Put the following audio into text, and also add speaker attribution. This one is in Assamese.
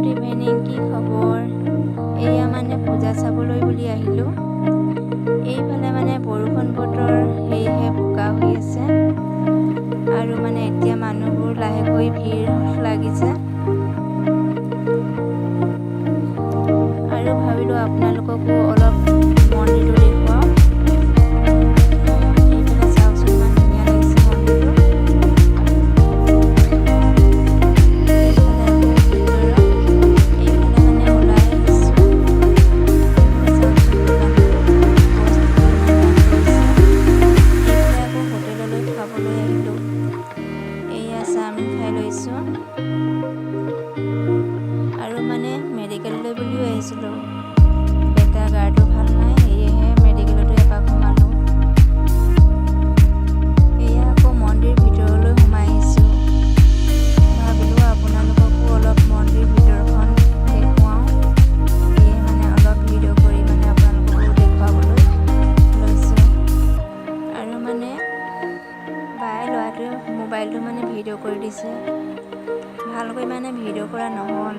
Speaker 1: গুড ইভিনিং, কি খবৰ? এয়া মানে পূজা চাবলৈ বুলি আহিলোঁ। এইফালে মানে বৰষুণ বতৰ, সেয়েহে বোকা হৈ আছে আৰু মানে এতিয়া মানুহবোৰ লাহেকৈ ভিৰ লাগিছে আৰু ভাবিলোঁ আপোনালোককো অলপ মন্দিৰটো দেখুৱাওঁ। এইফালে চাওকচোন, ইমান ধুনীয়া লাগিছে মন্দিৰটো। এইফালে আকৌ ভিতৰত এইফালে মানে ওলাই আহিছোঁ। এইফালে চাওকচোন, দোকানবোৰ, বস্তুবোৰ ইমান দাম কৰিছে। এইফালে আকৌ হোটেললৈ খাবলৈ আহিলোঁ। এয়া চাওমিন খাই লৈছোঁ। আৰু মানে মেডিকেললৈ বুলিও আহিছিলোঁ। বেটাৰ গাটো ভাল নাই, সেয়েহে মেডিকেলতো এপাক সোমালোঁ। এয়া আকৌ মন্দিৰ ভিতৰলৈ সোমাই আহিছোঁ। ভাবিলোঁ আপোনালোককো অলপ মন্দিৰ ভিতৰখন দেখুৱাওঁ। সেয়ে মানে অলপ ভিডিঅ' কৰি মানে আপোনালোককো দেখুৱাবলৈ লৈছোঁ। আৰু মানে বায়ে ল'ৰাটোৱে মোবাইলটো মানে ভিডিঅ' কৰি দিছে, ভালকৈ মানে ভিডিঅ' কৰা নহ'ল।